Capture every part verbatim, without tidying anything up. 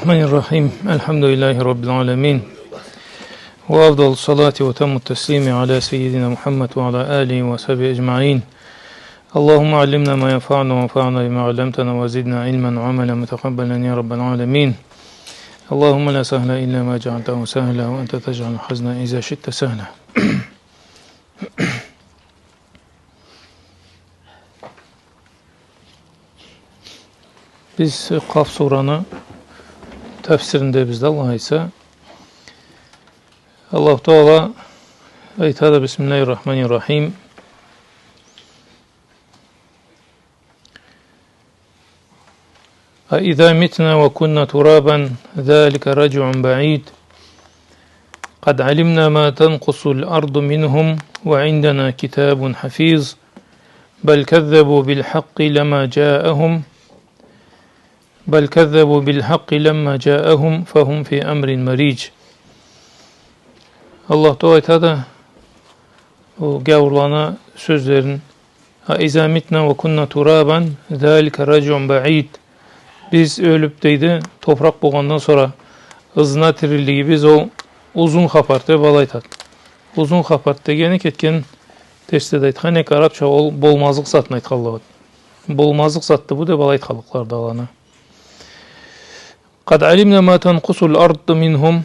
الرحمن الرحيم. الحمد لله رب العالمين. وأفضل الصلاة وأتم التسليم على سيدنا محمد وعلى آله وصحبه أجمعين. اللهم علمنا ما ينفعنا وانفعنا بما علمتنا وزدنا علما وعملا متقبلا يا رب العالمين. اللهم لا سهل إلا ما جعلته سهلا وأنت تجعل الحزن إذا شئت سهلا. Биз Къаф сураны тафсириндебиз да, Аллах айтса. Аллаху Таала айтады: بسم الله الرحمن الرحيم. أإذا متنا وكنا ترابا ذلك رجع بعيد. قد علمنا ما تنقص الأرض منهم وعندنا كتاب حفيظ. بل كذبوا بالحق لما جاءهم، بل كذبوا بالحق لما جاءهم فهم في أمر مريج. Аллаху Таала айтады, ол гяуурланы сёзлерин: أإذا متنا وكنا ترابا ذلك رجع بعيد. Биз ёлюп, дейди, топуракъ болгъандан сора ызына тирилигибиз, ол узун хапар, деб алай айтады. Узун хапар дегени, кетген дерследе айтхан эдик, арабча ол болмазлыкъ затны айтханлыгъы. Болмазлыкъ затды бу, деб алай айтханлыкълары аланы. قد علمنا ما تنقص الأرض منهم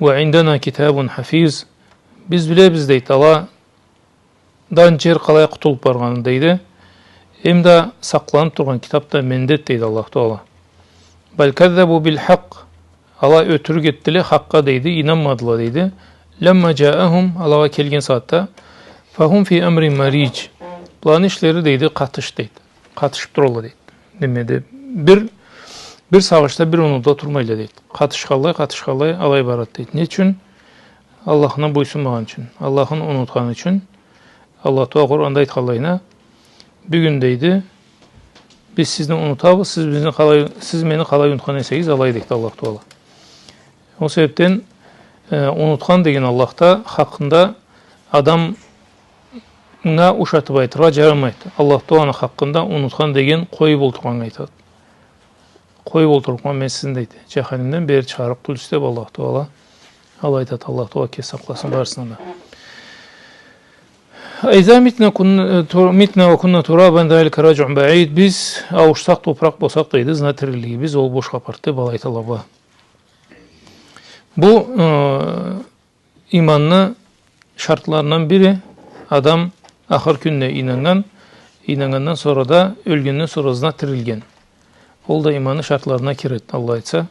وعندنا كتاب حفيظ. Биз билебиз, дейди, аладан джер къалай къутулуп баргъанын, дейди. Эм да сакъланып тургъан китап да менде, дейди Аллаху Таала. بل كذبوا بالحق. Ала ётюрюк этдиле хакъгъа, дейди, ийнанмадыла, дейди. لما جاءهم, алагъа келген сагъатда. فهم في أمر مريج. Буланы ишлери, дейди, къатыш, дейди. Къатышып туралла, дейди. Немеде, бир, бир сагъышда, бир унууда турмайла, дейди. Къатышханлай, къатышханлай алай барады, дейди. Не ючюн? Аллахына бойсунмагъан ючюн, Аллахын унутхан ючюн. Аллаху Таала Къуранда айтханлайына: бюгюн, дейди, биз сизни унутабыз, сиз бизни къалай, сиз мени къалай унутхан эсегиз, алай, дейди Аллаху Таала. Ол себепден, э, унутхан деген Аллахда хакъында адамгъа ушатып айтыргъа джарамайды. Аллаху Тааланы хакъында унутхан деген къоюп олтургъаннга айтады. Къоюп олтуруб, ма мен сизни, дейди, джаханимден бери чыгъарыкъ тюлсюз, деб Аллаху Таала алай айтады. Аллаху Таала кеси сакъласын барысындан да. أإذا متنا كن-، تر-، متنا وكنا ترابا ذلك رجع بعيد. Биз ауушсакъ, топуракъ болсакъ, дейди, ызына тирилигибиз ол бош хапарды, деб алай айталла. Бу, э, иманны шартларындан бири: адам ахыр кюнюне ийнаннган, ийнаннгандан сора да, ёлгенден сора ызына тирилген. Ол да иманны шартларына киреди, Аллах айтса.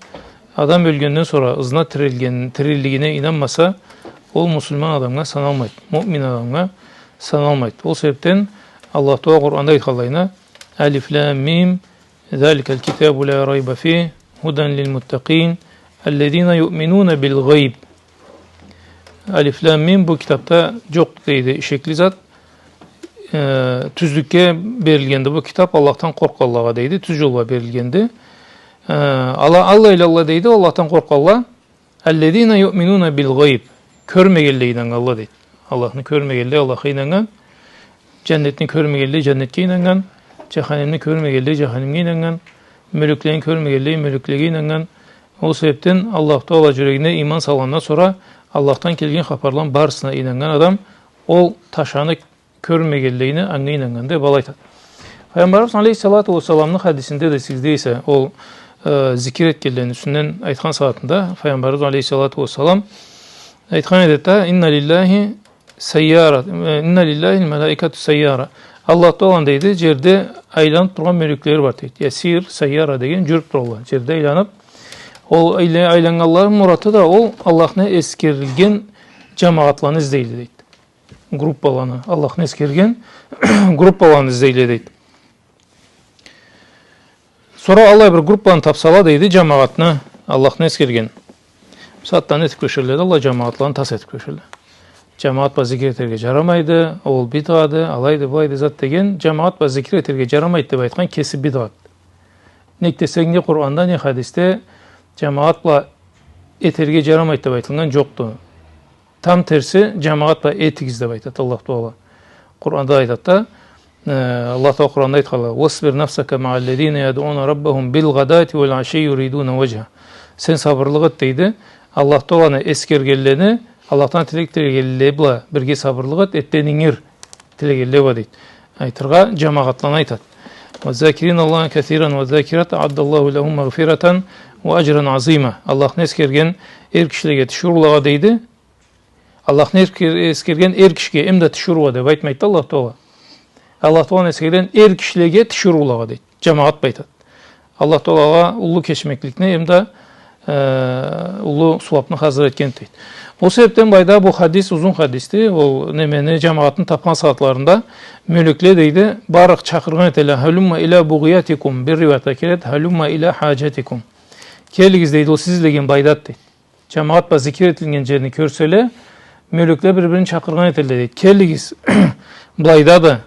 Адам ёлгенден сора ызына тирилген, тирилигине ийнанмаса, ол муслиман адамгъа саналмайды, муъмин адамгъа саналмайды. Ол себепден Аллаху Таала Къуранда айтханлайына: ألف لام ميم ذلك الكتاب لا ريب فيه هدى للمتقين الذين يؤمنون بالغيب. Алиф лам мим бу китапда джокъду, дейди, ишекли зат. Э, тюзлюкге берилгенди бу китап, Аллахдан къоркъгъанлагъа, дейди, тюз джолгъа берилгенди. Э, ала-, аллайла, дейди, Аллахдан къоркъгъанла. الذين يؤمنون بالغيب. Кёрмегенлей ийнаннганла, дейди. Аллахны кёрмегенлей Аллахха ийнаннган, джаннетни кёрмегенлей джаннетге ийнаннган, джаханимни кёрмегенлей джаханимге ийнаннган, мёлеклени кёрмегенлей мёлеклеге ийнаннган. Ол себепден Аллаху Таала джюрегине иман салгъандан сора Аллахдан келген хапарланы барысына ийнаннган адам, ол ташаны кёрмегенлейни анга ийнаннган, деб алай айтады. Файгъамбарыбыз алейхиссалату уассаламны хадисинде да, сизде эсе, ол, э, зикир этгенлени юсюнден айтхан сагъатында, Файгъамбарыбыз алейхиссалату уассалам айтхан эди да: إن لله سيارة، э, إن لله الملائكة سيارة. Аллаху Тааланы, дейди, джерде айланып тургъан мёлеклери бар, дейди. Ясир, сайяра деген, джюрюп туралла джерде айланып. Ол айле-, айланнганларыны мураты да ол Аллахны эсгерилген джамагъатланы излейле, дейди. Группаланы, Аллахны эсгерген группаланы излейле, дейди. Сора аллай бир группаны тапсала, дейди, джамагъатны, Аллахны эсгерген. Сагъатдан этип кёчелле да, аллай джамагъатланы тас этип кёчелле. Джамагъат бла зикир этерге джарамайды, ол бидгъады, алайды, былайды зат деген, джамагъат бла зикир этерге джарамайды деб айтхан кеси бидгъады. Нек десенг, не Къуранда, не хадисде джамагъат бла этерге джарамайды деб айтылгъан джокъду. Там терси, джамагъат бла этигиз деб айтады Аллаху Таала. Къуранда айтады да, э, Аллаху Таала Къуранда айтханлай: واصبر نفسك مع الذين يدعون ربهم بالغداة والعشي يريدون وجهه. Сен сабырлыкъ эт, дейди. Аллах Тааланы эсгергенлени, Аллахдан тилек тилегенле бла бирге сабырлыкъ эт, этден ингир тилегенле бла, дейди. Айтыргъа, джамагъатланы айтады. «والذاكرين الله كثيرا والذاكرات أعد الله لهم مغفرة وأجرا عظيما». Аллахны эсгерген эр кишилеге тиширыулагъа, дейди. Аллахны эсгер-, эсгерген эр кишиге, эмда тиширыула деб айтмайды Аллах Таала. Аллах Тааланы эсгерген эр кишилеге тиширыулагъа, дейди. Джамагъат бла айтады. Аллах Таалагъа уллу кечмекликни эмда, э, уллу сууабны хазыр этген, дейди. Ол себебден былайда бу хадис узун хадисди. Ол немени, джамагъатны табхан сагъатларында мёлекле, дейди, бары чакъыргъан этелле. «هلم إلى بغيتكم». Бир риуаятда келеди: «هلم إلى حاجتكم». Келигиз, дейди, ол сиз излеген былайдады, дейди. Джамагъат бла зикир этилген джерни кёрселе, мёлекле бир-бирин чакъыргъан этелле, дейди. Келигиз, былайдады,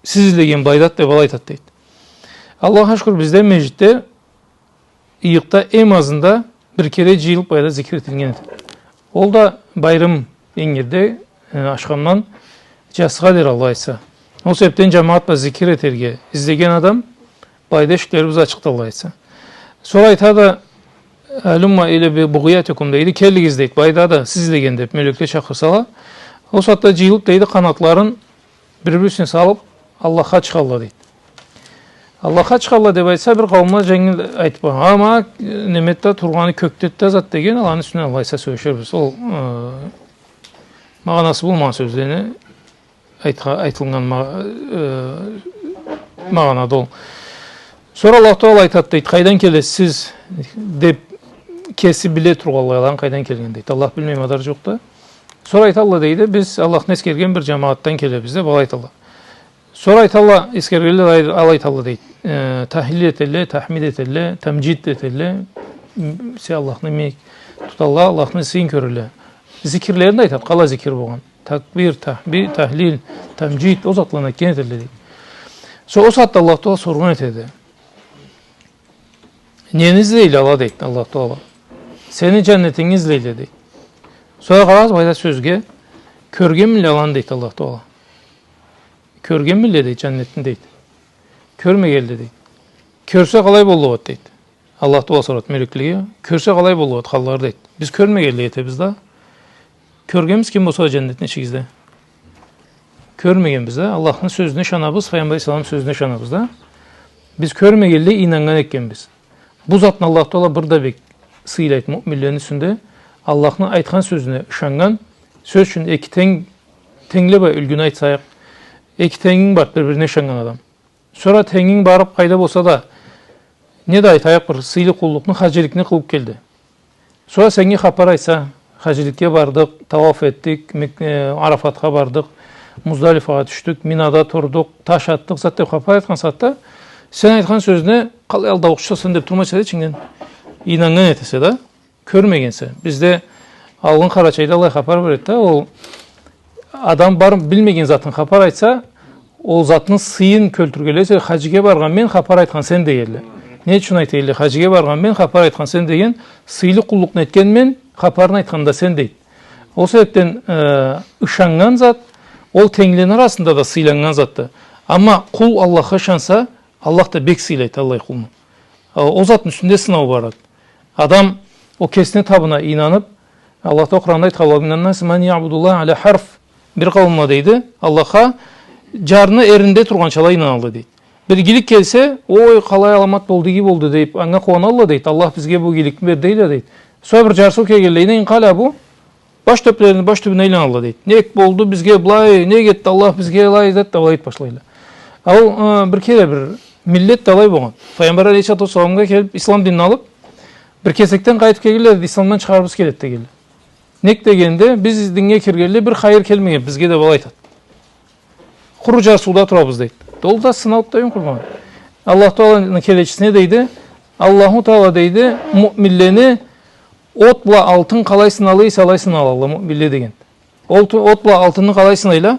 сиз излеген былайдады, деб алай айтады, дейди. Аллахха шукур, бизде межгитде ыйыкъда эм азында бир кере джыйылыб былайда зикир этилген эди. Ол да байрам ингирде, э, ашхамдан джатсыгъа дери, Аллах айтса. Ол себебден джамагъат бла зикир этерге излеген адам, былайда эшиклерибиз ачыкъды, Аллах айтса. Сора айтады: «هلم إلى بغيتكم», дейди, келигиз, дейди, былайдады, сиз излеген, деб мёлекле чакъырсала. Ол сагъатда джыйылыб, дейди, къанатларын бир-бири юсюне салыб, Аллахха чыгъалла, дейди. Аллахха чыгъалла деб айтса, бир къауумла дженгил айтыб, амма, э, неме да тургъаны кёкде да зат деген, аланы юсюнден алайса сёлешербиз. Ол, э, магъанасы болмагъан сёзлени айтха-, айтылгъан ма-, э, магъанада ол. Сора Аллах Таала айтады, дейди, къайдан келесиз сиз, деб, кеси биле тургъанлай аланы къайдан келген, дейди. Аллах билмей мадар джокъду. Сора айталла, дейди, биз Аллахны эсгерген бир джамагъатдан келебиз, деб, алай айталла. Сора айталла, эсгергенле алай, алай айталла, дейди. Э, тахлил этелле, тахмид этелле, тамджид этелле, м, се Аллахны мек туталла, Аллахны сыйын кёрелле. Зикирлерин да айтады, къалай зикир болгъан. Такбир, тахби-, тахлил, тамджид, ол затланы этген этелле, дейди. Сора ол сагъатда Аллах Таала соргъан этеди. Нени излейле ала, дейди, Аллах Таала. Сени джаннетинги излейле, дейди. Сора къарагъыз былайда сёзге, кёргенмиле аланы, дейди, Аллах Таала. Кёргенмиле, дейди, джаннетни, дейди. Кёрмегенле, дейди. Кёрсе къалай боллукъ эди, дейди. Аллах Таала сорады мёлеклеге, кёрсе къалай боллукъ эди халлары, дейди. Биз кёрмегенлей этебиз да. Кёргенбиз ким болса да джаннетни ичигизде. Кёрмегенбиз да. Аллахны сёзюне ышанабыз, Файгъамбар алейхиссаламны сёзюне ышанабыз да. Биз кёрмегенлей ийнаннган этгенбиз. Бу затны Аллах Таала бир да бек сыйлайды муъминлени юсюнде. Аллахны айтхан сёзюне ышаннган, сёз ючюн, эки тенг-, тенгле бла юлгюню айтсайыкъ, эки тенгинг барды бир-бирине ышаннган адам. Сора тенгинг барыб, къайда болса да, не да айтайыкъ, бир сыйлы къуллукъну, хаджиликни къылыб келди. Сора сеннге хапар айтса, хаджиликге бардыкъ, тауаф этдик, Мек-, э, Арафатха бардыкъ, Муздалифагъа тюшдюк, Минада турдукъ, таш атдыкъ, зат деб хапар айтхан сагъатда, сен айтхан сёзюне къалай алдаучуса сен деб турмайса да ичингден, ийнаннган этесе да. Кёрмегенсе. Бизде алгъын Къарачайда алай хапар бар эди да, ол адам барыб билмеген затын хапар айтса, ол затны сыйын кёлтюргенлей эсе, хаджиликге баргъан мен, хапар айтхан сен дегенлей. Не ючюн айта эдиле, хаджиликге баргъан мен, хапар айтхан сен деген, сыйлы къуллукъну этген мен, хапарын айтхан да сен, дейди. Ол себебден, э, ышаннган зат, ол тенглени арасында да сыйланнган затды. Амма къул Аллахха ышанса, Аллах да бек сыйлайды аллай къулну. Ол, ол затны юсюнде сынау барады. Адам ол кесине табына ийнаныб, Аллах Таала Къуранда айтхан: «ومن الناس من يعبد الله على حرف». Бир къауумла, дейди, Аллахха джарны эринде тургъанчалай ийнанады, дейди. Бир игилик келсе, «Ой, къалай аламат болду, иги болду», — дейиб, анга къууаналла, дейди. «Аллах бизге бу игиликни берди», — дейле, дейди. Сора бир джарсыу келгенлей, «إن انقلبوا», баш тюблерини баш тюбюне айланалла, дейди. «Нек болду бизге былай, нек этди Аллах бизге алай?» — деб, алай этиб башлайла. А ол, э, бир кере бир миллет да алай болгъан. Файгъамбар алейхиссалату уассаламгъа келиб, ислам динни алыб, бир кесекден къайтыб келгенле, дейди, исламдан чыгъарыбыз келеди дегенле. Нек дегенде, биз динге киргенлей бир хайыр келмеген бизге деб алай айтады. Къуру джарсыуда турабыз, дейди. Ол да сынауб да, юн къурбан. Аллах Тааланы келечиси не дейди? Аллаху Таала, дейди, муъминлени от бла алтын къалай сыналай эсе, алай сыналалла муъминле деген. Ол ту-, от бла алтынны къалай сынайла?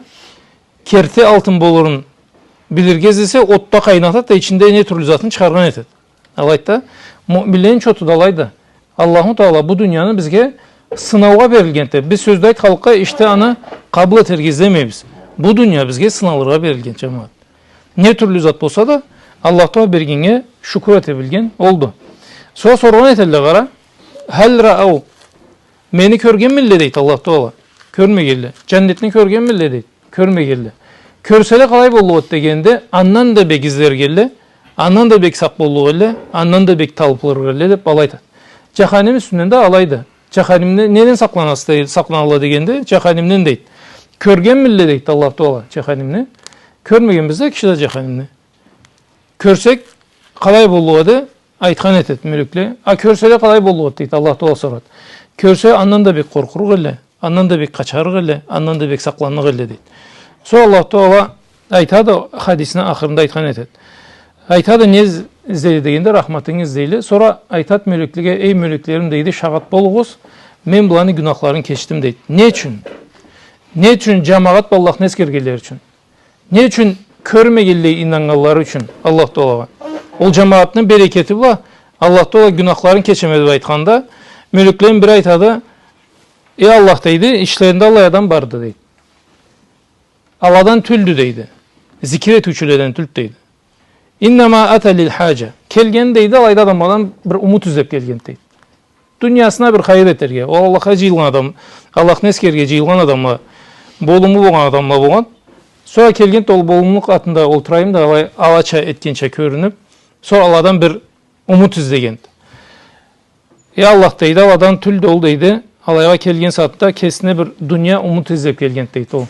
Керти алтын болурун билирге излесе, отда къайнатады да, ичинде не тюрлю затын чыгъаргъан этеди. Алайды да, муъминлени чоту да алайды. Аллаху Таала бу дунияны бизге сынаугъа берилгенди. Биз сёзде айтханлыкъгъа, ишде аны къабыл этерге излемейбиз. Бу дуния бизге сыналыргъа берилген, джамагъат. Не тюрлю зат болса да, Аллах Таала бергеннге шукур эте билген олду. Сора соргъан этелле, къара, هل رأوا. Мени кёргенмилле, дейди Аллах Таала. Кёрмегенле. Джаннетни кёргенмилле, дейди. Кёрмегенле. Кёрселе, къалай боллукъ эди дегенде, андан да бек излерик элле, андан да бек сакъ боллукъ элле, андан да бек талпынырыкъ элле, деб алай айтады. Джаханим юсюнден да алайды. Джаханимде неден сакъланасыз де-, сакъланалла дегенде, джаханимден, дейди. Кёргенмилле, дейди Аллах Таала, джаханимни. Кёрмегенбиз да киши да джаханимни. Кёрсек, къалай боллукъ эди, айтхан этед мёлекле. А кёрселе, къалай боллукъ эди, дейди, Аллах Таала сорад. Кёрсе, андан да бек къоркъурукъ элле, андан да бек къачарыкъ элле, андан да бек сакъланныкъ элле, дейди. Сора Аллах Таала айтады, хадисни ахырында айтхан этед. Айтады, не из-, излейди дегенде, рахматынгы излейле. Сора айтад мёлеклеге, эй, мёлеклерим, дейди, шагъат болугъуз, мен буланы гюнахларын кечдим, дейди. Не ючюн? Не ючюн? Джамагъат бла Аллахны эсгергенлери ючюн. Не ючюн? Кёрмегенлей ийнаннганлары ючюн Аллах Таалагъа. Ол джамагъатны берекети бла Аллах Таала гюнахларын кечеме деб айтханда, мёлекледен бири айтады, эй Аллах, дейди, ичлеринде аллай адам барды, дейди. Аладан тюлдю, дейди. Зикир этиучюледен тюлдю, дейди. إنما أتى للحاجة. Келген, дейди, алайда адамладан бир умут излеб келген, дейди. Дуниясына бир хайыр этерге. Ол Аллахха джыйылгъан адам, Аллахны эсгерирге джыйылгъан адамла, болуму болгъан адамла болгъан. Сора келген да ол болумлукъ атында олтурайым да, алай алача этгенча кёрюнюб, сора аладан бир умут излеген. Эй Аллах, дейди, аладан тюлдю ол, дейди. Алайгъа келген сагъатда кесине бир дуния умут излеб келген, дейди, ол.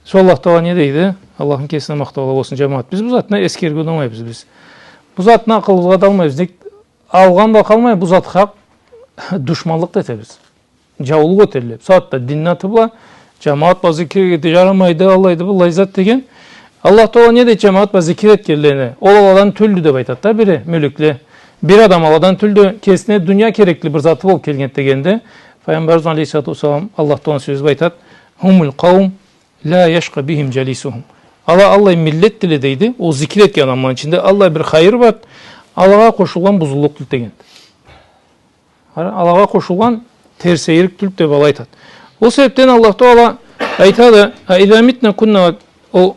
Сора Аллах Таала не дейди? Аллахны кесине махтаула болсун, джамагъат. Биз бу затны эсгерирге унамайбыз биз. Бу затны акъылыбызгъа да алмайбыз. Нек, алгъан бла къалмай, бу зат хакъ, душманлыкъ да этебиз. Джаулукъ этелле. Бусагъатда динни аты бла, джамагъат бла зикир этирге джарамайды, алайды, быллай зат деген. Аллах Таала не дейди, джамагъат бла зикир этгенлени? Ол аладан тюлдю деб айтад да бири, мёлекле. Бир адам аладан тюлдю, кесине дуния керекли бир заты болуб келген дегенде, Пайгъамбарыбыз алейхиссалату уассалам Аллах Тааланы сёзю бла айтад, هم القوم لا يشقى بهم جليسهم. Ала аллай миллетдиле, дейди, ол зикир этген адамланы ичинде аллай бир хайыр бар, алагъа къошулгъан бузуллукъ тюлдю деген. Ала-, алагъа къошулгъан терсейирик тюлдю деб алай айтад. Ол себебден Аллах Таала айтады, أإذا متنا وكنا, ол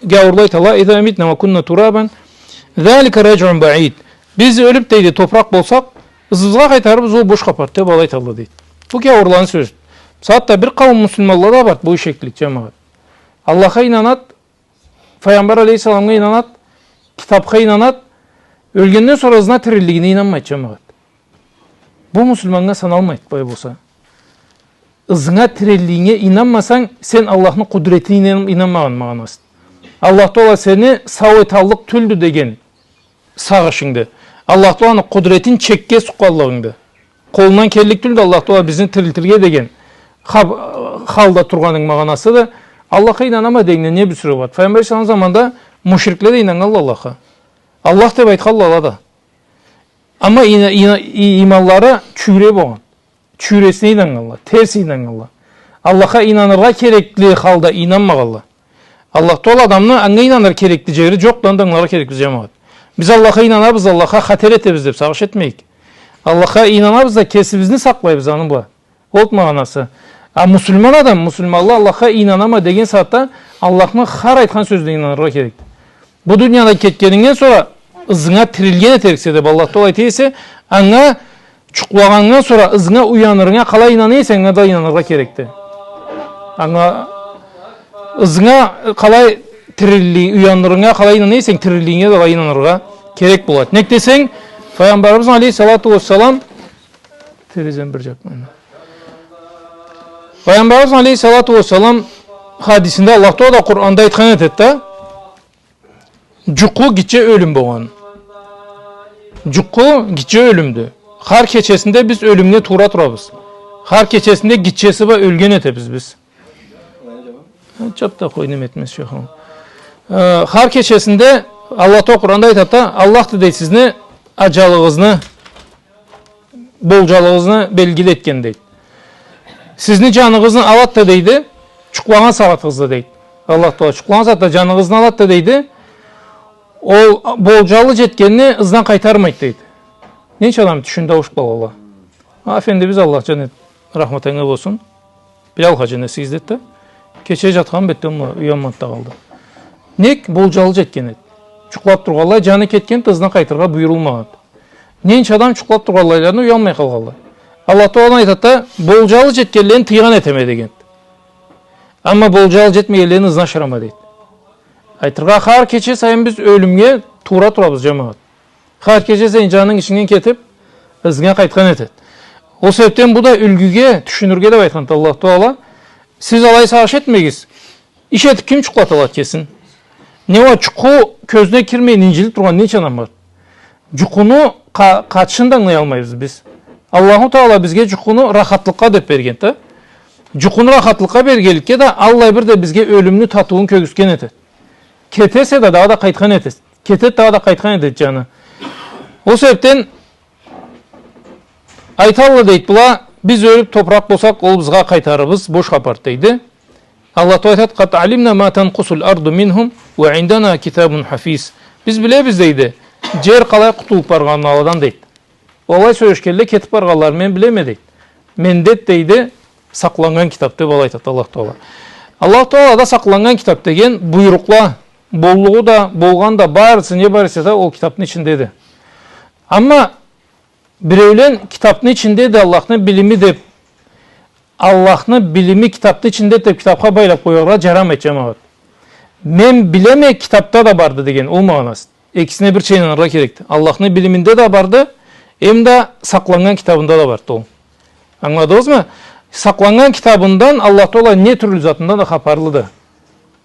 гяуурла айталла, أإذا متنا وكنا ترابا ذلك رجع بعيد. Биз ёлюб, дейди, топуракъ болсакъ, ызыбызгъа къайтарыбыз, ол бош хапарды деб алай айталла, дейди. Бу гяуурланы сёзю. Бусагъатда бир къауум муслиманла да бар бу ишеклик, джамагъат. Аллахха ийнанад, Пайгъамбар алейхиссаламгъа ийнанад, китабха ийнанад, ёлгенден сора ызына тирилигине ийнанмайды, джамагъат. Бу муслиманнга саналмайды, былай болса. Ызына тирилигинге ийнанмасанг, сен Аллахны къудретине ийнан-, ийнанмагъан магъанасыды. Аллах Таала сени сау эталлыкъ тюлдю деген сагъышынгды. Аллах Тааланы къудретин чекге сукъгъанлыгъынгды. Къолундан келлик тюлдю Аллах Таала бизни тирилтирге деген хаб-, халда тургъанынг магъанасыды. Аллахха ийнанама дегенде не бюсюрю бар? Пайгъамбар алейхиссалам заманда мушрикле да ийнаннгалла Аллахха. Аллах деб айтхалла ала да. Амма ина-, ина-, и-, иманлары чюйре болгъан. Чюйресине ийнаннгалла, терс ийнаннгалла. Аллахха ийнаныргъа керекли халда ийнанмагъалла. Аллах Таала адамны анга ийнаныр керекли джери джокъду, аны да ангыларгъа керекбиз, джамагъат. Биз Аллахха ийнанабыз, Аллахха хатер этебиз деб сагъыш этмейик. Аллахха ийнанабыз да, кесибизни сакълайбыз аны бла. Ол магъанасы. А муслиман адам, муслиманла Аллахха ийнанама деген сагъатда Аллахны хар айтхан сёзюне ийнаныргъа керекди. Бу дуниядан кетгенингден сора ызынга тирилген этериксе деб Аллах Таала айта эсе, анга, джукълагъандан сора ызынга уянырынга къалай ийнана эсенг, анга да ийнаныргъа керекди. Анга, ызынга къалай тирилли-, уянырынга къалай ийнана эсенг, тириллигинге да алай ийнаныргъа керек болады. Нек десенг, Пайгъамбарыбыз алейхиссалату уассалам, терезени бир джаб. Пайгъамбарыбыз алейхиссалату уассалам хадисинде, Аллах Таала да Къуранда айтхан этеди да, джукъу гитче ёлюм болгъан. Джукъу гитче ёлюмдю. Хар кечесинде биз ёлюмге туура турабыз. Хар кечесинде гитчеси бла ёлген этебиз биз. Джаб да къой, неме этмез, шейх. Э, хар кечесинде Аллах Таала Къуранда айтады да, Аллахды, дейди, сизни аджалыгъызны, болджалыгъызны белгили этген, дейди. Сизни джаныгъызны алады да, дейди, джукълагъан сагъатыгъызда, дейди. Аллах Таала джукълагъан сагъатда джаныгъызны алады да, дейди, ол болджалы джетгенни ызындан къайтармайды, дейди. Ненча адам тюшюнде ауушуб къалалла. Афендибиз, Аллах джаннет, рахмат анга болсун, Билал хаджи, не эсигизде да, кече джатхан бетде уянмады да къалды. Нек? Болджалы джетген эди. Джукълаб тургъанлай, джаны кетген эди, ызына къайтыргъа буюрулмагъан эди. Ненча адам джукълаб тургъанлайларына уянмай къалгъанла. Аллах Тааля айтады да, болджалы джетгенлени тыйгъан этеме деген. Амма болджалы джетмегенлени ызына ашырама дейди. Айтыргъа, хар кече сайын биз ёлюмге туура турабыз, джамагъат. Хар кече сени джанынг ичингден кетиб, ызынга къайтхан этеди. Ол себебден бу да юлгюге тюшюнюрге деб айтханды Аллах Тааля. Сиз алай сагъыш этмегиз. Иш этиб ким джукълаталады кесин? Не уа, джукъу кёзюне кирмей, инджилиб тургъан ненча адам бар? Джукъуну къа-, къатышын да ангылаялмайбыз биз. Аллаху Тааля бизге джукъуну рахатлыкъгъа деб бергенди да. Джукъуну рахатлыкъгъа бергенликге да, аллай бир да бизге ёлюмню татыуун кёргюзтген этеди. Кетесе да, дагъыда къайтхан этесе. Кетеди, дагъыда къайтхан этеди джаны. Ол себебден айталла дейди была, биз ёлюб топуракъ болсакъ, ол бизге къайтарыбыз бош хапар дейди. Аллах Тааля айтады: «Къад алимна ма танкъусул арду минхум уа индана китабун хафиз». Биз билебиз дейди, джер къалай къутулуб баргъанын аладан дейди. Алай сёлешгенле кетиб баргъанларын мен билеме дейди. Менде дейди сакъланнган китаб деб алай айтады Аллах Тааля. Аллах Тааля да сакъланнган китаб деген буйрукъла, боллугъу да, болгъан да, барысы, не бар эсе да ол китабны ичиндеди. Амма биреулен китабны ичиндеди Аллахны билими деб, Аллахны билими китабны ичинде деб китабха байлаб къояргъа джарамайды, джамагъат. Мен билеме, китабда да барды деген ол магъанасы. Экисине бирча ийнаныргъа керекди. Аллахны билиминде да барды, эм да сакъланнган китабында да барды ол. Ангыладыгъызмы? Сакъланнган китабындан Аллах Тааля не тюрлю затындан да хапарлыды.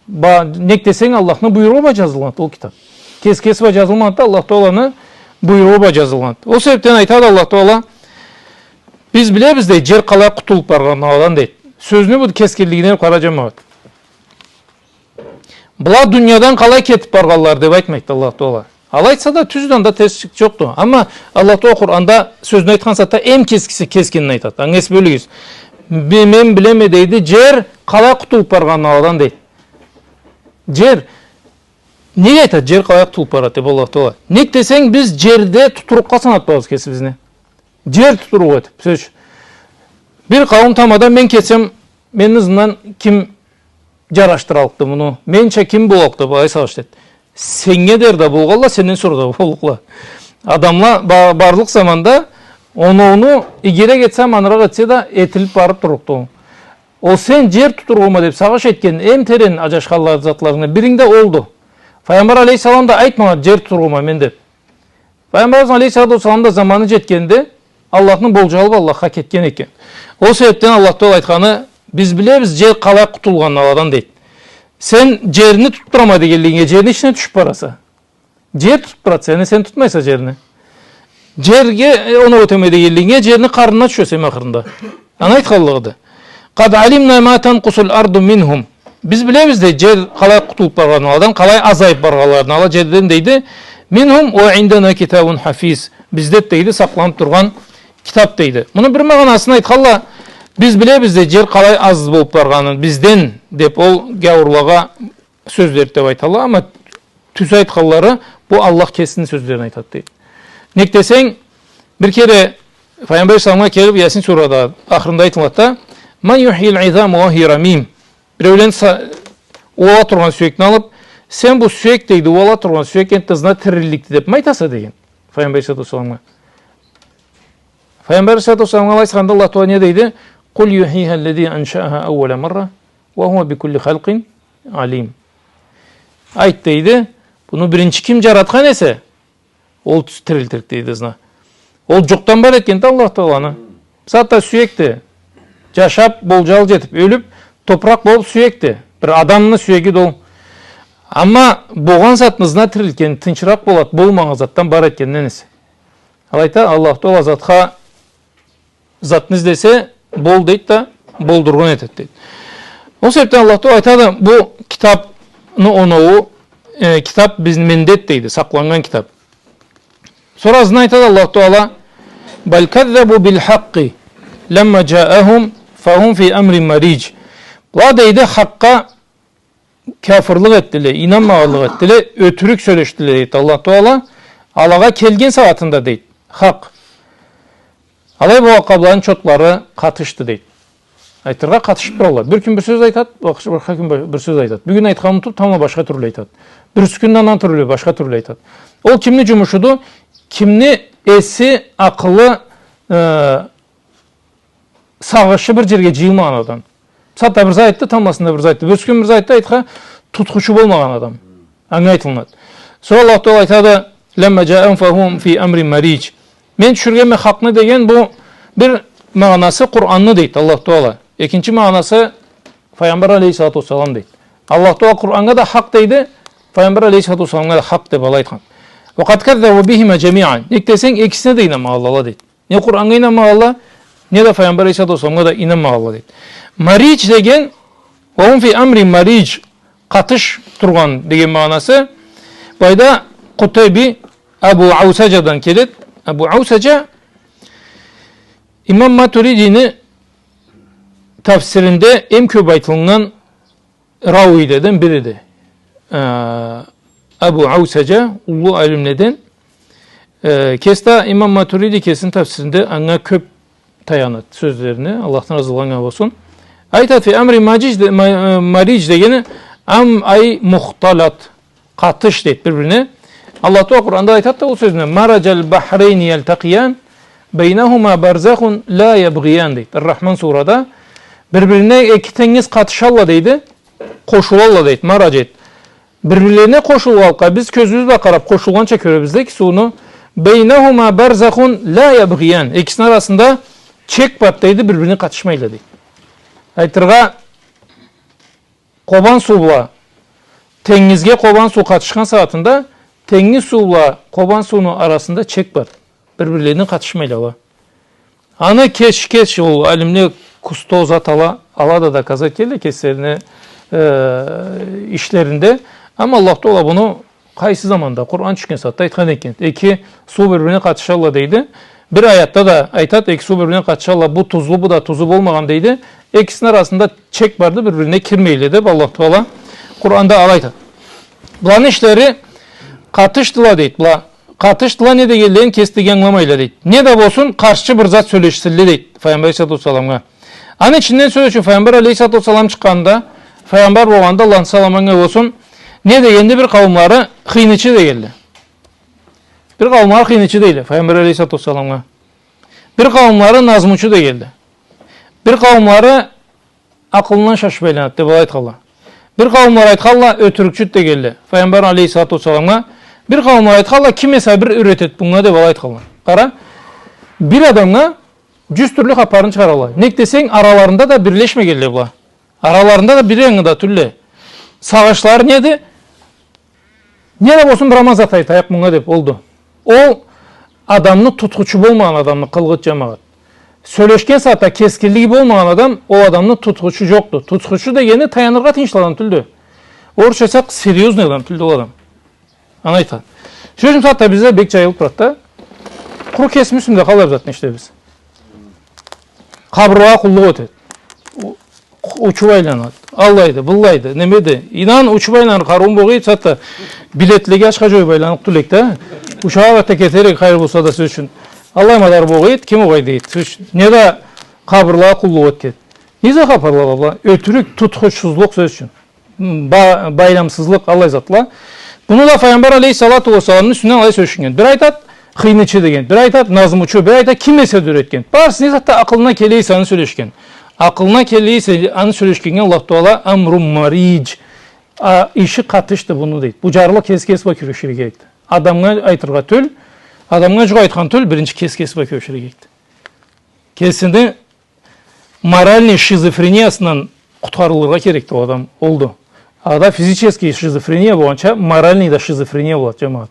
Ба-, нек десенг, Аллахны буйругъу бла джазылгъанды ол китаб. Кеси-кеси бла джазылмагъанды, Аллах Тааляны буйругъу бла джазылгъанды. Ол себебден айтады Аллах Тааля, биз билебиз дейди, джер къалай къутулуб баргъанын аладан дейди. Сёзню бу кескинлигине къара, джамагъат. Была дуниядан къалай кетиб баргъанла деб айтмайды Аллах Тааля. Алай айтса да, тюздю, анда терслик джокъду. Амма Аллах Тааля Къуранда сёзню айтхан сагъатда эм кескиси-, кескинин айтады. Анга эс бёлюгюз. Би-, мен билеме дейди, джер къалай къутулуб баргъанын аладан дейди. Джер. Неге айтады, джер къалай къутулуб барады деб Аллах Тааля? Нек десенг, биз джерде тутурукъгъа санатыбыз кесибизни. Джер тутурукъ этиб, сёз ючюн. Бир къауум тамада, мен кетсем, мени ызымдан ким джарашдыраллыкъды муну? Менча ким боллукъду, былай сагъыш эт. Сеннге дери да болгъалла, сенден сора да боллукъла. Адамла ба-, барлыкъ заманда оноуну игирек этсе, аманыракъ этсе да, этилиб барыб турлукъду. Ол сен джер тутургъума деб сагъыш этген эм терен аджашханла затларынгы биринг да олду. Файгъамбар алейхиссалам да айтмагъан джер тутургъума мен деб. Файгъамбарыбыз алейхиссалату уассалам да заманы джетгенде, Аллахны болджалы бла Аллахха кетген экен. Ол себебден Аллах Тааля айтханы, биз билебиз джер къалай къутулгъанын аладан, дейди. Сен джерни тутдурама дегенлигинге, джерни ичине тюшюб бараса. Джер тутдурады сени, сен тутмайса джерни. Джерге, э, оноу этеме дегенлигинге, джерни къарнына тюшесе эм ахырында. Аны айтханлыгъыды. Къад алимна ма танкъусул арду минхум. Биз билебиз, дейди, джер къалай къутулуб баргъанын аладан, къалай азайыб баргъанларын ала джерден, дейди. Минхум уа индана китабун хафиз. Бизде, дейди, сакъланыб тургъан китаб, дейди. Муну бир магъанасын айтханла, биз билебиз, дейди, джер къалай аз болуб баргъанын бизден, деб ол гяуурлагъа сёз берди деб айталла, амма тюз айтханлары, бу Аллах кесини сёзлерин айтады, дейди. Нек десенг, бир кере Файгъамбар алейхиссаламгъа келиб, Ясин сурада ахырында айтылады да, «Ман юхйил изама уа хия рамим». Биреулен са-, ууала тургъан сюекни алыб, «Сен бу сюек, — дейди, — ууала тургъан сюек энтда ызына тирилликди дебми айтаса?» — деген Файгъамбар алейхиссалату уассаламгъа. Файгъамбар алейхиссалату уассаламгъа алай айтханда Аллах Тааля не дейди? «Къул юхйиха аллази аншааха аууала марра уа хуа бикулли халкъин алим». Айт, дейди, буну биринчи ким джаратхан эсе, ол тирилтирик, дейди, ызына. Ол джокъдан бар этгенди Аллах Тааля аны. Затда сюекди. Джашаб, болджал джетиб, ёлюб, топуракъ болуб сюекди. Бир адамны сюегиди ол. Амма болгъан затны ызына тирилтген тынчыракъ болад, болмагъан затдан бар этгенден эсе. Алайда Аллах Тааля затха затны излесе, бол дейди да, болдургъан этеди, дейди. Ол себебден Аллах Тааля айтады, бу китабны оноуу, э, китаб бизни мендеди, дейди, сакъланнган китаб. Сора ызына айтады Аллах Тааля, «Бал каззабу бил хакъкъи ламма джаахум фахум фи амрин маридж». Была, дейди, хакъгъа кяфырлыкъ этдиле, ийнанмагъанлыкъ этдиле, ётюрюк сёлешдиле, дейди Аллах Тааля. Алагъа келген сагъатында, дейди, хакъ. Алай болгъанлыкъгъа аланы чотлары къатышды, дейди. Айтыргъа, къатышыб туралла. Бир кюн бир сёз айтады, башха, башха кюн ба-, бир сёз айтады. Бюгюн айтханын унутуб, тамбла башха тюрлю айтады. Бирси кюн да андан тюрлю, башха тюрлю айтады. Ол кимни джумушуду? Кимни эси, акъылы, э, Сагъышы бир джерге джыйылмагъан адам. Бусагъатда бир зат айтды, тамбласында бир зат айтды. Бирси кюн бир зат айтды, айтха, тутхучу болмагъан адам. Анга айтылынады. Сора Аллах Тагъала айтады: «Ламма джаахум фахум фи амрин маридж». Мен тюшюргенме хакъны деген бу бир магъанасы Къуранны, дейди Аллах Тагъала. Экинчи магъанасы Файгъамбар алейхиссалату уассалам, дейди. Аллах Тагъала Къураннга да хакъ дейди, Файгъамбар алейхиссалату уассаламгъа да хакъ деб алай айтхан. «Ва къад каззабу бихима джамиан». Нек десенг, экисине да ийнанмагъанла, дейди. Не Къураннга ийнанмагъанла, не да Файгъамбар алейхиссалату уассаламгъа да ийнанмагъанла, дейди. Маридж деген, «Ва хум фи амрин маридж», къатыш тургъан деген магъанасы. Былайда Къутайби Абу Аусаджадан келеди. Абу Аусаджа имам Матуридини тафсиринде эм кёб айтылыннган рауиледен бириди. Э, Абу Аусаджа, уллу алимледен. Э, кеси да имам Матуриди кесини тафсиринде анга кёб таянады сёзлерине, Аллахдан разылыкъ анга болсун. Айтады: «Фи амри маджидж де-, ма-, э, маридж» дегени, ам ай мухталат, къатыш, дейди, бир-бирине. Аллах Тагъала Къуранда айтады да ол сёзню: «Мараджал бахрейни ялтакъиян, байнахума барзахун ла ябгъиян», дейди. Ар-Рахман сурада. Бир-бирине эки тенгиз къатышалла, дейди. Къошулалла, дейди. Марадж, дейди. Бир-бирлерине къошулгъанлыкъгъа биз кёзюбюз бла къараб къошулгъанча кёребиз да эки сууну. «Байнахума барзахун ла ябгъиян». Экисини арасында чек бар, дейди, бир-бирине къатышмайла, дейди. Айтыргъа, Къобан суу бла тенгизге Къобан суу къатышхан сагъатында, тенгиз суу бла Къобан сууну арасында чек бар. Бир-бирлерине къатышмайла ала. Аны кеч, кеч, ол алимле Кусто зат ала, ала да доказать этелле кеслерини, э, ишлеринде. Амма Аллах Тагъала буну къайсы заманда, Къуран тюшген сагъатда айтхан экен. Эки суу бир-бирине къатышалла, дейди. Бир аятда да айтады, эки суу бир-бирине къатышалла, бу тузлу, бу да тузлу болмагъан, дейди. Экисини арасында чек барды, бир-бирине кирмейле деб Аллах Тагъала Къуранда алай айтады. Буланы ишлери къатышдыла, дейди. Была къатышдыла, не дегенлерин кесле да ангыламайла, дейди. Не да болсун, къаршчы бир зат сёлешсинле, дейди, Файгъамбар алейхиссалату уассаламгъа. Аны ичинден сёз ючюн, Файгъамбар алейхиссалату уассалам чыкъгъанда, Файгъамбар болгъанда, Аллахны саламы анга болсун, не дегенди, бир къауумлары хыйнычы дегенле. Бир къауумлары хыйнычы дейле Файгъамбар алейхиссалату уассаламгъа. Бир къауумлары назмучу дегенле. Бир къауумлары акъылындан шашыб айланады деб алай айтханла. Бир къауумлары айтханла, ётюрюкчюдю дегенле Файгъамбар алейхиссалату уассаламгъа. Бир къауумлары айтханла, ким эсе бир юретеди бунга деб алай айтханла. Къара, бир адамгъа джюз тюрлю хапарын чыгъаралла. Нек десенг, араларында да бирлешмегенле была. Араларында да бир ангыда тюлле. Сагъышлары неди? Не да болсун, бир аман зат айтайыкъ мынга деб олду. Ол адамны тутхучу болмагъан адамны къылыгъыды, джамагъат. Сёлешген сагъатда кескинлиги болмагъан адам, ол адамны тутхучу джокъду. Тутхучу дегени таяныргъа тыйыншлы адам тюлдю. Орусча айтсакъ, серьёзный адам тюлдю ол адам. Аны айтады. Сёз ючюн, сагъатда бизде бек джайылыб турады да. Къуру кесибизни юсюнде къалай бир затны ишлейбиз. Къабырлагъа къуллукъ этеди. У-, учуб айланады. Аллайды, быллайды, немеди. Ийнан, учуб айланыр къарыуум болгъа эди, сагъатда билетлеге ачха джоюб айланыб тюл эдик да. Ушакъгъа да кетер эдик, хайыр болса да, сёз ючюн. Аллай мадар болгъа эди, ким огъай дейди, сёз ючюн. Не да къабырлагъа къуллукъ этеди. Не зат хапарла была? Ётюрюк, тутхучсузлукъ, сёз ючюн. Ба-, байламсызлыкъ, аллай затла. Буну да Файгъамбар алейхиссалату уассаламны юсюнден алай сёлешиннген. Бир айтады, хыйнычы деген. Бир айтады, назмучу. Бир айтады, ким эсе да юретген. Барысы не зат да акъылына келе эсе, аны сёлешген. Акъылына келе эсе, аны сёлешгеннге Аллах Тагъала амрун маридж, а, иши къатышды буну, дейди. Бу джарлыкъ кеси кеси бла кюреширге керекди. Адамгъа айтыргъа тюл, адамгъа джукъ айтхан тюл, биринчи кеси кеси бла кюреширге керекди. Кесини моральный шизофрениясындан къутхарылыргъа керекди ол адам, олду. Ада физический шизофрения болгъанча, моральный да шизофрения болады, джамагъат.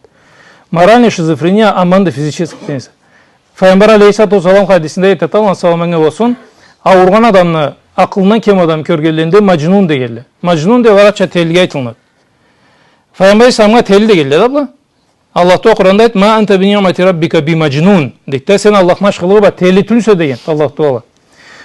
Моральный шизофрения аманды физическийден эсе. Файгъамбар алейхиссалату уассалам хадисинде айтады, Аллахны саламы анга болсун, ауругъан адамны, акъылындан кем адам кёргенлеринде маджнун дегенле. Маджнун деб арабча телиге айтылынады. Файгъамбар алейхиссаламгъа тели дегенле да была. Аллах Тагъала Къуранда айтады: «Ма анта би ниъмати раббика би маджнун», дейди да, сен Аллахны ашхылыгъы бла тели тюлсе деген Аллах Тагъала.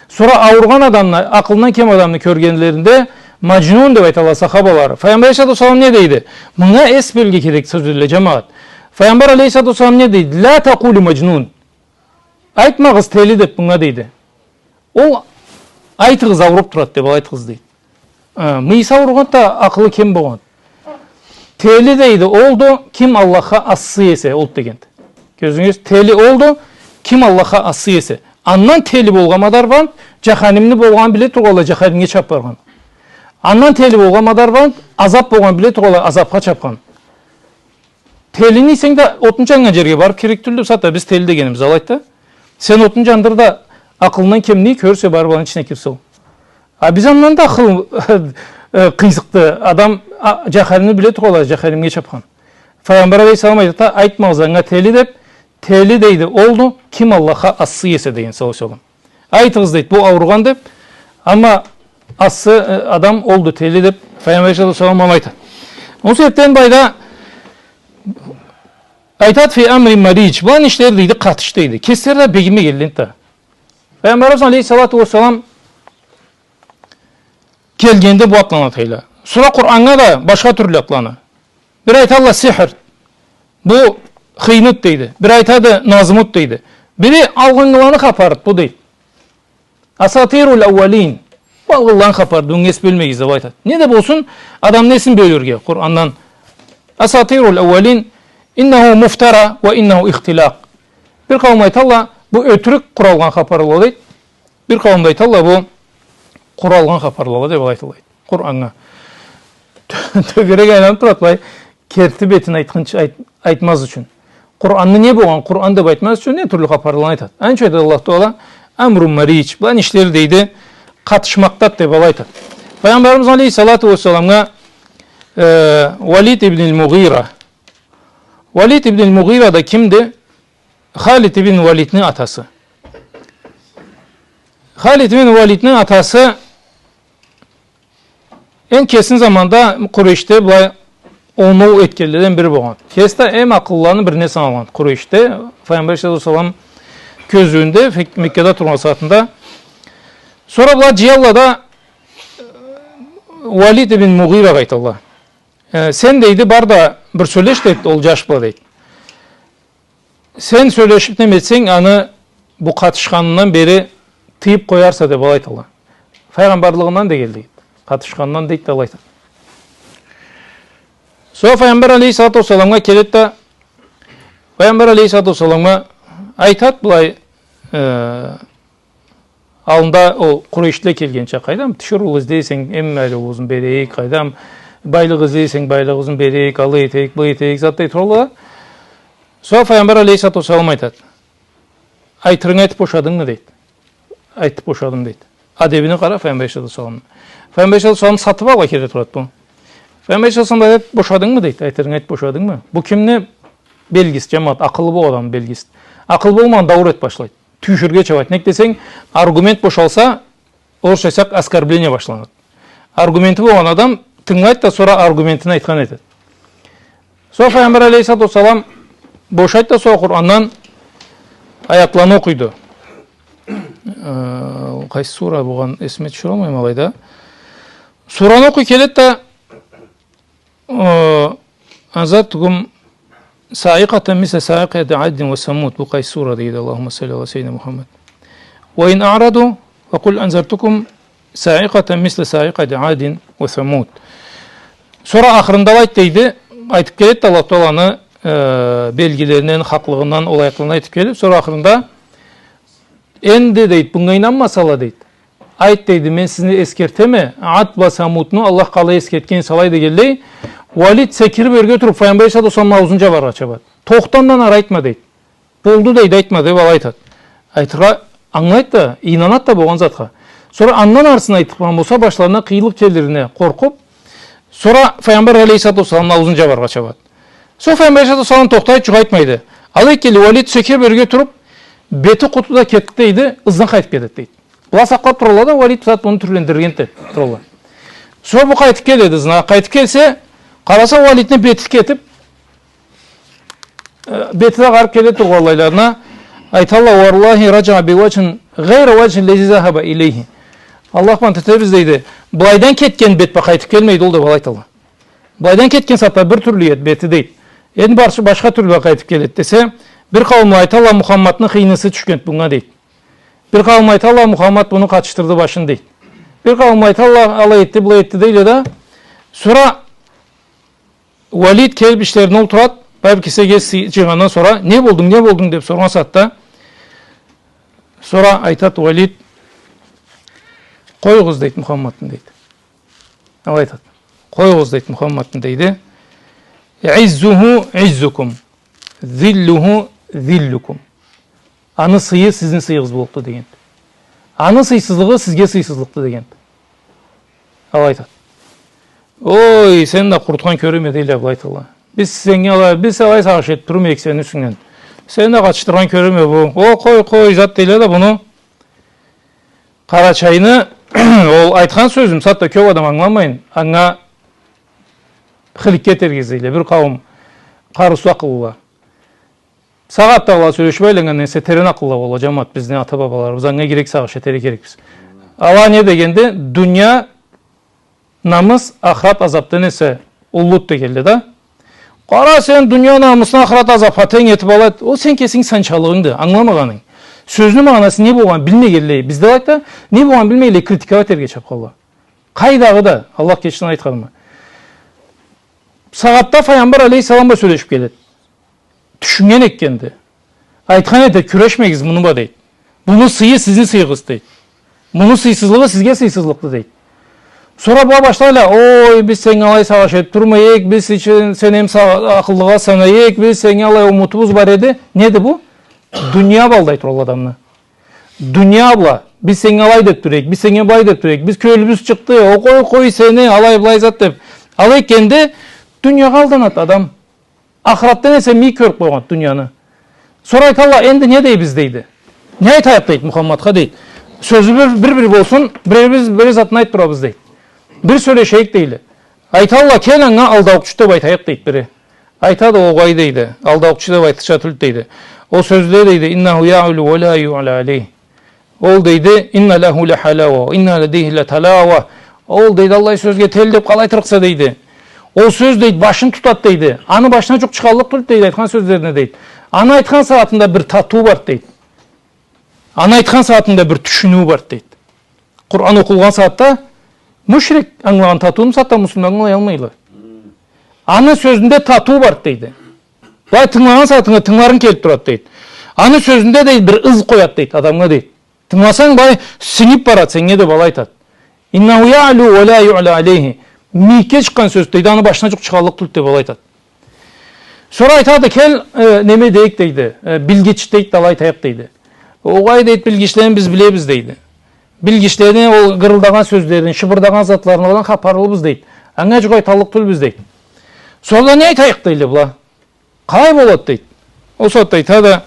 Сора ауругъан адамны, акъылындан кем адамны кёргенлеринде маджнун деб айталла сахабалары. Файгъамбар алейхиссалату уассалам не дейди? Мынга эс бёлюрге керек сёзле, джамагъат. Файгъамбар алейхиссалату уассалам не дейди? «Ла такъулу маджнун». Айтмагъыз тели деб мынга, дейди. Ол, айтыгъыз, ауруб турады деб, алай айтыгъыз, дейди. Э, мыйысы ауругъанды да, акъылы кем болгъанды. Тели, дейди, олду, ким Аллахха асый эсе, олду дегенди. Кёрдюгюз, тели олду, ким Аллахха асый эсе. Андан тели болгъан мадар бла джаханимни болгъанын биле тургъанлай джаханимге чабып баргъан. Андан тели болгъан мадар бла азап болгъанын биле тургъанлай азапха чабхан. Телини ийсенг да, отну джаннган джерге барып керек тюлдю, бусагъатда биз тели дегенибиз алайды да. Сен отну джандыр да, акъылынгдан кемни кёрсе, барып аланы ичине кирсе ол. А биз андан да акъыл, э, къыйзыкъды. Адам, а, джаханимни биле тургъанлай джаханимге чабхан. Файгъамбар алейхиссалам айтады: «Айтмагъыз анга тели», — деп, тели, дейди, олду, ким Аллахха асый эсе деген, саллаллаху алейхи ва саллам. Айтыгъыз, дейди, бу ауругъан деп, амма асый, э, адам олду, тели деп, Файгъамбар алейхиссалату уассалам аны айтады. Ол себепден былайда айтады: «Фи амрин маридж». Быланы ишлери, дейди, къатыш, дейди. Кеслери да бегимегенле энтда. Файгъамбарыбыз алейхиссалату уассалам келгенде бу атланы атайла. Сора Къураннга да башха тюрлю атланы. Бири айталла сихр. Бу хыйныд дейди. Бири айтады назмуд дейди. Бири алгъынланы хапарыд бу дейди. Асатирул аууалин. Бу алгъынланы хапарыд, муну эс бёлмегиз деп айтады. Не да болсун, адамны эсин бёлюрге Къурандан. Асатирул аууалин, иннаху муфтара ва иннаху ихтилакъ. Бир къауум айталла, бу ётюрюк къуралгъан хапарла дейди. Бир къауум да айталла, бу къуралгъан хапарла деп алай айталла. Къураннга. Тё-, тёгерек айланып турады, былай, керти бетин айтхынчы, айт-, айтмаз ючюн. Къуранны не болгъан, Къуран деп айтмаз ючюн не тюрлю хапарланы айтады. Аны ючюн айтады Аллаху Тагъала, амрун маридж, быланы ишлери, дейди, къатышмакъдады деп алай айтады. Файгъамбарыбыз алейхиссалату уассаламгъа, э, Уалид ибн аль-Мугъира. Уалид ибн аль-Мугъира да кимди? Халид ибн Уалидни атасы. Халид ибн Уалидни атасы эм кесини заманда Къурейшде былай оноу этгенледен бири болгъан. Кеси да эм акъыллыланы бирине саналгъан Къурейшде, Файгъамбар алейхиссалату уассалам кёзюуюнде, Фек-, Меккада тургъан сагъатында. Сора была джыялла да Уалид ибн Мугъирагъа айталла. Э, сен, дейди, бар да бир сёлеш, дейди, ол джаш бла, дейди. Сен сёлешип неме этсенг, аны бу къатышханындан бери тыйып къоярса, деп алай айталла. Файгъамбарлыгъындан дегенлей, къатышханындан дейди да алай айтады. Сора Файгъамбар алейхиссалату уассаламгъа келеди да, Файгъамбар алейхиссалату уассаламгъа айтады былай, э, аллында ол Къурейшлиле келгинчи, къайдам, тиширыу излей эсенг, эм ариулугъузну берейик, къайдам, байлыкъ излей эсенг, байлыгъыгъызны берейик, алай этейик, былай этейик, зат дей туралла. Сора Файгъамбар алейхиссалату уассалам айтады: «Айтырынгы айтып бошадынгмы?» — дейди. «Айтып бошадым», — дейди. Адебине къара Файгъамбар алейхиссалату уассаламны. Файгъамбар алейхиссалату уассалам сатып алгъа келе турады бу. Файгъамбар алейхиссалату уассалам айтады: «Бошадынгмы?» — дейди. «Айтырынгы айтып бошадынгмы?» Бу кимни белгиси, джамагъат? Акъыллы болгъан адамны белгиси. Акъыллы болмагъан даур этип башлайды. Тюйюшюрге чабады. Нек десенг, аргумент бошалса, орусча айтсакъ, оскорбление башланады. Аргументи болгъан адам тынгылайды да, сора аргументин айтхан этеди. Сора Файгъамбар алейхиссалату уассалам бошайды да, сора Къурандан аятланы окъуйду. Э, къайсы сура болгъан, эсиме тюшюралмайма алайда. Сураны окъуй келеди да, Э, «أنذرتكم صاعقة مثل صاعقة عاد وثمود». Бу къайсы сура дейди? Аллахумма салли аля сайидина Мухаммад. «وإن أعرضوا فقل أنذرتكم صاعقة مثل صاعقة عاد وثمود». Сора ахырында алайды дейди, айтып келеди да Аллаху Тагъаланы, э, белгилеринден, хакълыгъындан, ол аятланы айтып келип, сора ахырында, «Энди, — дейди, — бунга ийнанмасала, — дейди, — айт, — дейди, — мен сизни эсгертеме, Ад бла Самудну Аллах къалай эсгертген эсе алай», — дегенлей, Уалид секирип ёрге туруп, Файгъамбар алейхиссалату уассаламны аузун джабаргъа чабады. «Тохта, андан ары айтма», — дейди. «Болду, — дейди, — айтма», — деп алай айтады. Айтыргъа ангылайды да, ийнанады да болгъан затха. Сора андан арысын айтып къалгъан болса, башларына къыйынлыкъ келирине къоркъуп, сора Файгъамбар алейхиссалату уассаламны аузун джабаргъа чабады. Сора Файгъамбар алейхиссалату уассалам тохтайды, джукъ айтмайды. Алай келди, Уалид секирип ёрге туруп, бети къутуда кетди дейди, ызындан къайтып келеди дейди. Была сакълап туралла да, Уалид бусагъат муну тюрлендирген деп туралла. Сора бу къайтып келеди ызына, къайтып келсе, къараса, Уалидни бети кетип, э, бети да къарып келе тургъанлайларына айталла: «والله رجع بوجه غير الوجه الذي ذهب إليه». Аллах бла ант этебиз дейди, былайдан кетген бет бла къайтып келмейди ол деп алай айталла. Былайдан кетген сагъатда бир тюрлю эди бети дейди. Энди барысы башха тюрлю къайтып келеди десе, бир къауумла айталла, Мухаммадны хыйнысы тюшгенди бунга дейди. Бир къауумла айталла, Мухаммад муну къатышдырды башын дейди. Бир къауумла айталла, алай этди, былай этди дейле да. Сора Уалид келип ишлерине олтурады, бир кесекге сы-, джыйгъандан сора, «Не болдунг, не болдунг?» — деп соргъан сагъатда, Сора айтат Уалид: «Къоюгъуз, — дейт, — Мухаммадны», — дейт. Алай айтат. «Къоюгъуз, — дейт, — Мухаммадны», — дейди. «Иззуху иззукум, зиллуху зиллукум». Аны сыйы сизни сыйыгъыз боллукъду деген. Аны сыйсызлыгъы сизге сыйсызлыкъды деген. Алай айтат. «Ой, сен да къурутхан кёреме», — дейле, былай айталла. «Биз сеннге алай, биз алай сагъыш этип турмайыкъ сени юсюнгден. Сен да къатышдыргъан кёреме бу. О, къой, къой, зат», — дейле да, буну Къарачайны ол айтхан сёзюн бусагъатда кёп адам ангыламайын, анга хыликке этерге излейле бир къауум къарыусуз акъыллыла. Сагъатда ала сёлешип айланнган эсе, терен акъылла болла, жамаат, бизни ата-бабаларыбыз, анга герек сагъыш этерге керекбиз. Ала не дегенде, дуния намыс ахырат азапдан эсе уллуду дегенле да. Къара сен, дуния намысны ахырат азапха тенг этип алат. Ол сен кесинг санчалыгъынгды, ангыламагъанынг. Сёзню магъанасы не болгъанын билмегенлей, бизде алайт да, не болгъанын билмегенлей критиковать этерге чапханла. Къайдагъы да, Аллах кечсин айтханыма. Сагъатда Файгъамбар алейхиссалам бла сёлешип келет. Тюшюннген экенди. Айтхан эди, кюрешмегиз муну бла, дейт. Муну сыйы сизни сыйыгъыз, дейт. Муну сыйсызлыгъы сизге сыйсызлыкъды, дейт. Сора була башлайла, ой, биз сеннге алай сагъыш этип турмайыкъ, биз ичи-, сен эм са-, акъыллыгъа санайыкъ, биз сеннге алай умутубуз бар эди. Неди бу? Дуния бла алдайт ол адамны. Дуния бла, биз сеннге алай деп турайыкъ, биз сеннге былай деп турайыкъ, биз кёлюбюз чыкъды, о, къой, къой сени, алай, былай зат деп. Алай экенде, дуниягъа алданат адам. Ахыратдан эсе мийик кёрюп къойгъан дунияны. Сора айталла, энди не дейбиз, дейди. Не айтайыкъ, дейт, Мухаммадха, дейт. Сёзю бир, бир-бир болсун, бирибиз бир затын айтып турабыз, дейт. Бир сёлешейик, дейле. Айталла, кел анга алдаукъчу деп айтайыкъ, дейт бири. Айтады, огъай, дейди. Алдаукъчу деп айтырча тюлдю, дейди. Ол сёзде, дейди, иннаху яълу ва ла юъла алейх. Ол, дейди, инна лаху ла халава, инна ладейхи ла талава. Ол, дейди, аллай сёзге тел деп къалай тырыкъса, дейди. Ол сёз, дейди, башын тутат, дейди. Аны башына жукъ чыгъаллыкъ тюлдю, дейди, айтхан сёзлерине, дейди. Аны айтхан сагъатында бир татыуу бар, дейди. Аны айтхан сагъатында бир тюшюнюу бар, дейди. Къуран окъулгъан сагъатда мушрик ангылагъан татыуну бусагъатда муслиман ангылаялмайла. Аны сёзюнде татыуу бар, дейди. Былай тынгылагъан сагъатынга тынгыларынг келип турат, дейди. Аны сёзюнде, дейди, бир ыз къоят, дейди, адамгъа, дейди. Тынгыласанг, былай сингип барат сеннге деп алай айтат. Иннаху яълу ва ла юъла алейхи. Мийикге чыкъгъан сёз, дейди, аны башына жукъ чыгъаллыкъ тюлдю деп алай айтат. Сора айтады, кел, э, неме дейик, дейди, э, билгич дейик да, алай айтайыкъ, дейди. Огъай, дейди, билгичлени биз билебиз, дейди. Билгичлени ол гырылдагъан сёзлерин, шыбырдагъан затларын, оладан хапарлыбыз, дейди. Анга жукъ айталлыкъ тюлбюз, дейди. Сора не айтайыкъ, дейди, была. Къалай болат, дейди. Ол сагъатда айтады,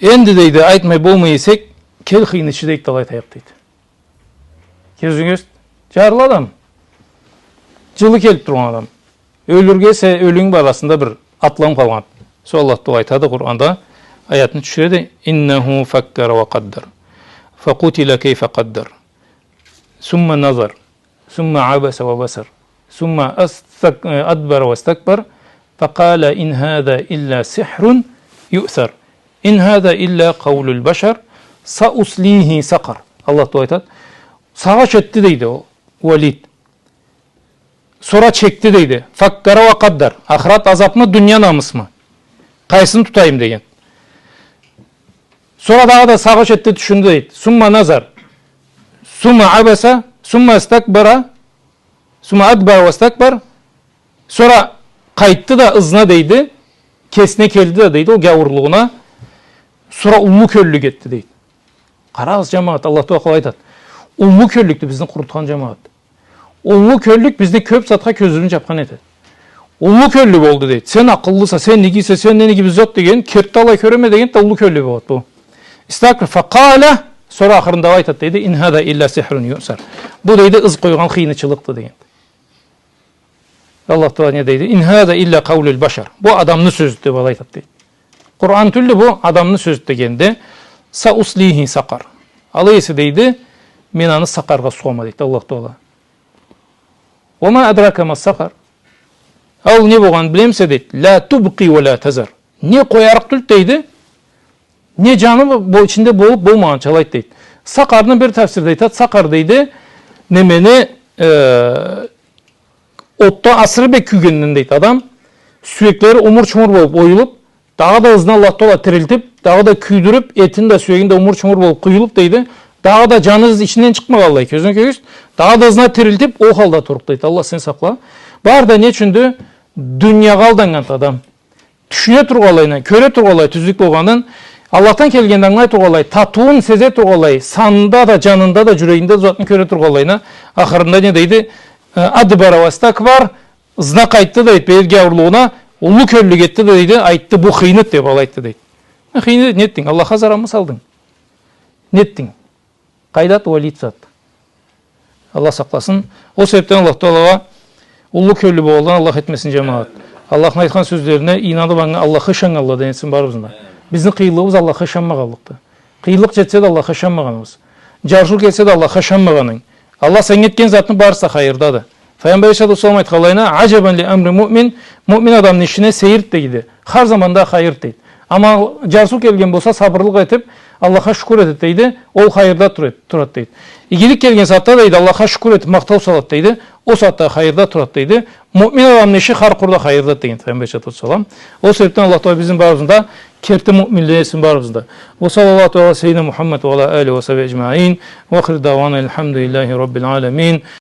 энди, дейди, айтмай болмай эсек, кел хыйнычы дейик да, алай айтайыкъ, дейди. Кёзюгюз, жарлы адам. Жылы келип тургъан адам. Ёлюрге эсе, ёлюнг бла арасында бир атланып къалгъан. Сора Аллах Тааля айтады Къуранда, аятны тюшюреди. Иннаху факкара ва къаддар. Факъутиля кайфа къаддар. Сумма назар. Сумма абаса ва басар. Сумма астак-, э, адбара ва стакбар. Факъаля ин хаза илля сихрун юъсар. Ин хаза илля къаулюль башар. Сауслихи сакъар. Аллах Тааля айтады. Сагъыш этди, дейди ол Уалид. Сора чекди, дейди. Факкара ва къаддар. Ахырат азапмы, дуния намысмы? Къайсын тутайым деген. Сора дагъыда сагъыш этди, тюшюндю, дейди. Сумма назар. Сумма абаса. Сумма стакбара. Сумма адбара ва стакбар. Сора къайтды да ызына, дейди. Кесине келди да, дейди, ол гяуурлугъуна. Сора уллу кёллюк этди, дейди. Къарагъыз, жамагъат, Аллах Тааля къалай айтады. Уллу кёллюкдю бизни къурутхан, жамагъат. Уллу кёллюк бизни кёп затха кёзюбюзюн жапхан этеди. Уллу кёллю болду, дейди. Сен акъыллыса, сен игисе, сенден иги бир зат деген, кертда алай кёреме деген да уллу кёллю болат бу. Истакбар, факъаля, сора ахырында алай айтады, дейди, ин хаза илля сихрун юъсар. Бу, дейди, ыз къойгъан хыйнычылыкъды деген. Аллах Тааля не дейди? Ин хаза илля къаулюль башар. Бу адамны сёзю деп алай айтады, дейди. Къуран тюлдю бу, адамны сёзю дегенде, сауслихи сакъар. Алай эсе, дейди, мен аны сакъаргъа сугъама, дейди Аллах Тааля. Ва ма адрака ма сакъар. Ол не болгъанын билемисе, дейди. Ля тубкъи ва ля тазар. Не къоярыкъ тюлдю, дейди. Не жаны бу, бу ичинде болуп болмагъанча, алай айтады, дейди. Сакъарны бир тафсирде айтады, сакъар, дейди, немени, э, отда асыры бек кюйгенден, дейди, адам, сюеклери умур-чумур болуп, оюлуп, Дагъыда ызына Аллах Тагъала тирилтип, дагъыда кюйдюрюп, этин да, сюегин да умур-чумур болуп къуюлуп, дейди. Дагъыда джаны ызы ичинден чыкъмагъанлай, кёзюне кёгюз, дагъыда ызына тирилтип, ол халда турлукъ, дейди. Аллах сен сакъла. Бары да не ючюндю? Дуниягъа алданнган адам. Тюшюне тургъанлайына, кёре тургъанлай тюзлюк болгъанын, Аллахдан келгенни ангылай тургъанлай, татыуун сезе тургъанлай, санында да, джанында да, джюрегинде да затны кёре тургъанлайына, ахырында не дейди? Э, адбара уа стакбар, ызына къайтды, дейди, бери гяуурлугъуна, уллу кёллюлюк этди, дейди, айтды, бу хыйныды, деп, алай айтды, дейди. Э, хыйны, не этдинг? Аллахха зарамы салдынг? Не этдинг? Къайдады уа аллай зат? Аллах сакъласын. Ол себепден Аллах Тагъалагъа уллу кёллю болгъанладан Аллах этмесин, джамагъат. Аллахны айтхан сёзлерине ийнанып, анга Аллахха ышаннганладан этсин барыбызны да. Бизни къыйынлыгъыбыз Аллахха ышанмагъанлыкъды. Къыйынлыкъ джетсе да Аллахха ышанмагъаныбыз. Джарсыу келсе да Аллахха ышанмагъанынг. Аллах санга этген затны барысы да хайырдады. Файгъамбар алейхиссалату уассалам айтханлайына, «Аджабан ли амри муъмин», муъмин адамны ишине сейирди, дейди. Хар заманда хайырды, дейди. Амма джарсыу келген болса, сабырлыкъ этип, Аллахха шукур этеди, дейди. Ол хайырда тур-, турады, дейди. Игилик келген сагъатда, дейди, Аллахха шукур этип, махтау салады, дейди. Ол сагъатда хайырда турады, дейди. Муъмин адамны иши хар къурда хайырдады, деген Файгъамбар алейхиссалату уассалам. Ол себепден Аллах Тагъала бизни барыбызны да керти муъминледен этсин барыбызны да. Ва саллаллаху тагъала ала сайидина Мухаммад ва ала алихи ва сахбихи аджмаин. Ва ахиру дагъуана альхамдулиллахи раббиль алямин.